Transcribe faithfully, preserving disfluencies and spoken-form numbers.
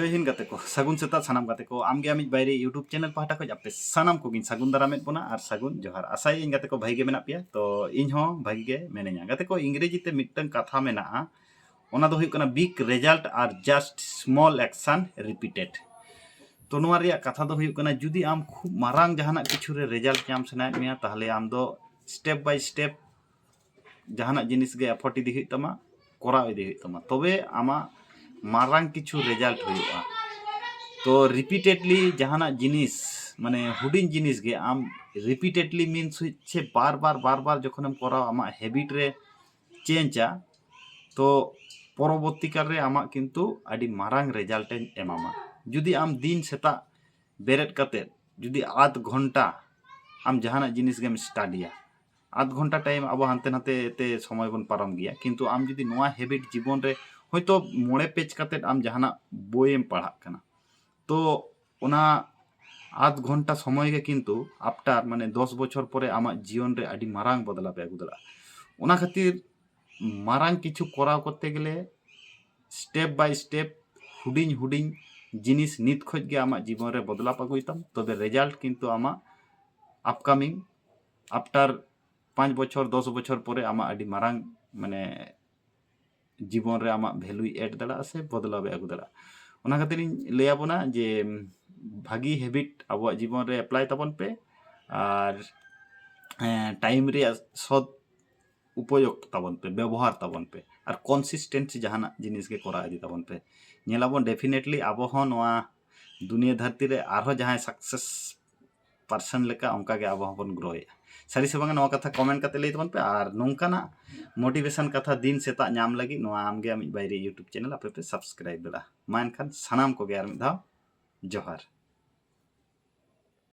ᱡᱚᱭ ᱦᱤᱱᱫ ᱜᱟᱛᱮ ᱠᱚ, ᱥᱟᱹᱜᱩᱱ ᱥᱮᱛᱟᱜ ᱥᱟᱱᱟᱢ ᱜᱟᱛᱮ ᱠᱚ᱾ ᱟᱢᱜᱮ ᱟᱢᱤᱡ ᱵᱟᱭᱨᱤ YouTube channel ᱯᱟᱦᱴᱟ ᱠᱷᱚᱱ ᱟᱯᱮ ᱥᱟᱱᱟᱢ ᱠᱚᱜᱮᱧ ᱥᱟᱹᱜᱩᱱ ᱫᱟᱨᱟᱢᱮᱫ ᱵᱚᱱᱟ ᱟᱨ ᱥᱟᱹᱜᱩᱱ ᱡᱚᱦᱟᱨ᱾ ᱟᱥᱟᱭᱟᱹᱧ ᱜᱟᱛᱮ ᱠᱚ ᱵᱷᱟᱹᱜᱤ ᱜᱮ ᱢᱮᱱᱟᱜ ᱯᱮᱭᱟ, ᱛᱚ ᱤᱧ ᱦᱚᱸ ᱵᱷᱟᱹᱜᱤ ᱜᱮ ᱢᱤᱱᱟᱹᱧᱟ᱾ ᱜᱟᱛᱮ ᱠᱚ, ᱤᱝᱨᱮᱡᱤ ᱛᱮ ᱢᱤᱫᱴᱟᱝ ᱠᱟᱛᱷᱟ ᱢᱮᱱᱟᱜᱼᱟ, ᱚᱱᱟ ᱫᱚ ᱦᱩᱭᱩᱜ ᱠᱟᱱᱟ big result are just small action repeated᱾ ᱛᱚ ᱱᱚᱣᱟ ᱨᱮᱭᱟᱜ ᱠᱟᱛᱷᱟ ᱫᱚ ᱦᱩᱭᱩᱜ ᱠᱟᱱᱟ, ᱡᱩᱫᱤ ᱟᱢ ᱠᱷᱩᱵ ᱢᱟᱨᱟᱝ ᱡᱟᱦᱟᱱᱟᱜ ᱠᱤᱪᱷᱩ ᱨᱮ ᱨᱮᱡᱟᱞᱴ ᱧᱟᱢ ᱥᱟᱱᱟᱭᱮᱫ ᱢᱮᱭᱟ, ᱛᱟᱦᱚᱞᱮ ᱟᱢ ᱫᱚ step by step ᱡᱟᱦᱟᱱᱟᱜ ᱡᱤᱱᱤᱥ ᱜᱮ effort ᱤᱫᱤ ᱦᱩᱭᱩᱜ ᱛᱟᱢᱟ, ᱠᱚᱨᱟᱣ ᱤᱫᱤ ᱦᱩᱭᱩᱜ ᱛᱟᱢᱟ, ᱛᱚᱵᱮ ᱟᱢᱟᱜ ᱢᱟᱨᱟᱝ ᱠᱤᱪᱷᱩ ᱨᱮᱡᱟᱞᱴ ᱦᱩᱭᱩᱜᱼᱟ᱾ ᱛᱚ ᱨᱤᱯᱤᱴᱮᱰᱞᱤ ᱡᱟᱦᱟᱱᱟᱜ ᱡᱤᱱᱤᱥ, ᱢᱟᱱᱮ ᱦᱩᱰᱤᱧ ᱡᱤᱱᱤᱥ ᱜᱮ ᱟᱢ ᱨᱤᱯᱤᱴᱮᱰᱞᱤ ᱢᱤᱱᱥ ᱦᱚᱪᱪᱷᱮ ᱵᱟᱨ ᱵᱟᱨ ᱵᱟᱨ ᱵᱟᱨ ᱡᱚᱠᱷᱚᱱᱮᱢ ᱠᱚᱨᱟᱣᱟ, ᱟᱢᱟᱜ ᱦᱮᱵᱤᱴ ᱨᱮ ᱪᱮᱧᱡᱟ, ᱛᱚ ᱯᱚᱨᱚᱵᱚᱨᱛᱤ ᱠᱟᱞ ᱨᱮ ᱟᱢᱟᱜ ᱠᱤᱱᱛᱩ ᱟᱹᱰᱤ ᱢᱟᱨᱟᱝ ᱨᱮᱡᱟᱞᱴ ᱮ ᱮᱢᱟᱢᱟ᱾ ᱡᱩᱫᱤ ᱟᱢ ᱫᱤᱱ ᱥᱮᱛᱟᱜ ᱵᱮᱨᱮᱫ ᱠᱟᱛᱮᱫ ᱡᱩᱫᱤ ᱟᱫᱷ ᱜᱷᱚᱱᱴᱟ ᱟᱢ ᱡᱟᱦᱟᱱᱟᱜ ᱡᱤᱱᱤᱥ ᱜᱮᱢ ᱥᱴᱟᱰᱤᱭᱟ, ᱟᱫᱷ ᱜᱷᱚᱱᱴᱟ ᱴᱟᱭᱤᱢ ᱟᱵᱚ ᱦᱟᱱᱛᱮ ᱱᱟᱛᱮ ᱛᱮ ᱥᱚᱢᱚᱭ ᱵᱚᱱ ᱯᱟᱨᱚᱢ ᱜᱮᱭᱟ, ᱠᱤᱱᱛᱩ ᱟᱢ ᱡᱩᱫᱤ ᱱᱚᱣᱟ ᱦᱮᱵᱤᱴ ᱡᱤᱵᱚᱱ ᱨᱮ ᱦᱚᱭᱛᱳ ᱢᱚᱬᱮ ᱯᱮᱡᱽ ᱠᱟᱛᱮᱫ ᱟᱢ ᱡᱟᱦᱟᱱᱟᱜ ᱵᱳᱭᱮᱢ ᱯᱟᱲᱦᱟᱜ ᱠᱟᱱᱟ, ᱛᱚ ᱚᱱᱟ ᱟᱫᱷ ᱜᱷᱚᱱᱴᱟ ᱥᱚᱢᱚᱭ ᱜᱮ ᱠᱤᱱᱛᱩ ᱟᱯᱴᱟᱨ ᱢᱟᱱᱮ ᱫᱚᱥ ᱵᱚᱪᱷᱚᱨ ᱯᱚᱨᱮ ᱟᱢᱟᱜ ᱡᱤᱭᱚᱱ ᱨᱮ ᱟᱹᱰᱤ ᱢᱟᱨᱟᱝ ᱵᱚᱫᱞᱟᱣ ᱮ ᱟᱹᱜᱩ ᱫᱟᱲᱮᱭᱟᱜᱼᱟ᱾ ᱚᱱᱟ ᱠᱷᱟᱹᱛᱤᱨ ᱢᱟᱨᱟᱝ ᱠᱤᱪᱷᱩ ᱠᱚᱨᱟᱣ ᱠᱚᱨᱛᱮ ᱜᱮᱞᱮ step by step ᱦᱩᱰᱤᱧ ᱦᱩᱰᱤᱧ ᱡᱤᱱᱤᱥ ᱱᱤᱛ ᱠᱷᱚᱡ ᱜᱮ ᱟᱢᱟᱜ ᱡᱤᱵᱚᱱ ᱨᱮ ᱵᱚᱫᱞᱟᱣ ᱟᱹᱜᱩᱭ ᱛᱟᱢ, ᱛᱚᱵᱮ ᱨᱮᱡᱟᱞᱴ ᱠᱤᱱᱛᱩ ᱟᱢᱟᱜ ᱟᱯᱠᱟᱢᱤᱝ ᱟᱯᱴᱟᱨ ᱯᱟᱸᱪ ᱵᱚᱪᱷᱚᱨ ᱫᱚᱥ ᱵᱚᱪᱷᱚᱨ ᱯᱚᱨᱮ ᱟᱢᱟᱜ ᱟᱹᱰᱤ ᱢᱟᱨᱟᱝ ᱢᱟᱱᱮ ᱡᱤᱵᱚᱱ ᱨᱮ ᱟᱢᱟᱜ ᱵᱷᱮᱞᱩᱭ ᱮᱰ ᱫᱟᱲᱮᱭᱟᱜᱼᱟ ᱥᱮ ᱵᱚᱫᱞᱟᱣ ᱮ ᱟᱹᱜᱩ ᱫᱟᱲᱮᱭᱟᱜᱼᱟ᱾ ᱚᱱᱟ ᱠᱷᱟᱹᱛᱤᱨ ᱤᱧ ᱞᱟᱹᱭ ᱟᱵᱚᱱᱟ ᱡᱮ ᱵᱷᱟᱹᱜᱤ ᱦᱮᱵᱤᱴ ᱟᱵᱚᱣᱟᱜ ᱡᱤᱵᱚᱱ ᱨᱮ ᱮᱯᱞᱟᱭ ᱛᱟᱵᱚᱱ ᱯᱮ ᱟᱨ ᱴᱟᱭᱤᱢ ᱨᱮᱭᱟᱜ ᱥᱚᱫ ᱩᱯᱚᱭᱳᱜᱽ ᱛᱟᱵᱚᱱ ᱯᱮ, ᱵᱮᱵᱚᱦᱟᱨ ᱛᱟᱵᱚᱱ ᱯᱮ ᱟᱨ ᱠᱚᱱᱥᱤᱥᱴᱮᱱᱥᱤ ᱡᱟᱦᱟᱱᱟᱜ ᱡᱤᱱᱤᱥ ᱜᱮ ᱠᱚᱨᱟᱣ ᱤᱫᱤ ᱛᱟᱵᱚᱱ ᱯᱮ᱾ ᱧᱮᱞᱟᱵᱚᱱ ᱰᱮᱯᱷᱤᱱᱮᱴᱞᱤ ᱟᱵᱚ ᱦᱚᱸ ᱱᱚᱣᱟ ᱫᱩᱱᱤᱭᱟᱹ ᱫᱷᱟᱹᱨᱛᱤ ᱨᱮ ᱟᱨᱦᱚᱸ ᱡᱟᱦᱟᱸᱭ ᱥᱟᱠᱥᱮᱥ ᱯᱟᱨᱥᱚᱱ ᱞᱮᱠᱟ ᱚᱱᱠᱟ ᱜᱮ ᱟᱵᱚ ᱦᱚᱸᱵᱚᱱ ᱜᱨᱳᱭᱮᱫᱼᱟ᱾ ᱥᱟᱹᱨᱤ ᱥᱮ ᱵᱟᱝᱟ, ᱱᱚᱣᱟ ᱠᱟᱛᱷᱟ ᱠᱚᱢᱮᱱᱴ ᱠᱟᱛᱮ ᱞᱟᱹᱭ ᱛᱟᱵᱚᱱ ᱯᱮ ᱟᱨ ᱱᱚᱝᱠᱟᱱᱟᱜ ᱢᱳᱴᱤᱵᱷᱮᱥᱚᱱ ᱠᱟᱛᱷᱟ ᱫᱤᱱ ᱥᱮᱛᱟᱜ ᱧᱟᱢ ᱞᱟᱹᱜᱤᱫ ᱱᱚᱣᱟ ᱟᱢᱜᱮ ᱟᱢᱤᱡ ᱵᱟᱭᱨᱤ YouTube ᱪᱮᱱᱮᱞ ᱟᱯᱮ ᱯᱮ ᱥᱟᱵᱥᱠᱨᱟᱭᱤᱵ ᱫᱟᱲᱮᱭᱟᱜᱼᱟ᱾ ᱢᱟ ᱮᱱᱠᱷᱟᱱ ᱥᱟᱱᱟᱢ ᱠᱚᱜᱮ ᱟᱨ ᱢᱤᱫ ᱫᱷᱟᱣ ᱡᱚᱦᱟᱨ᱾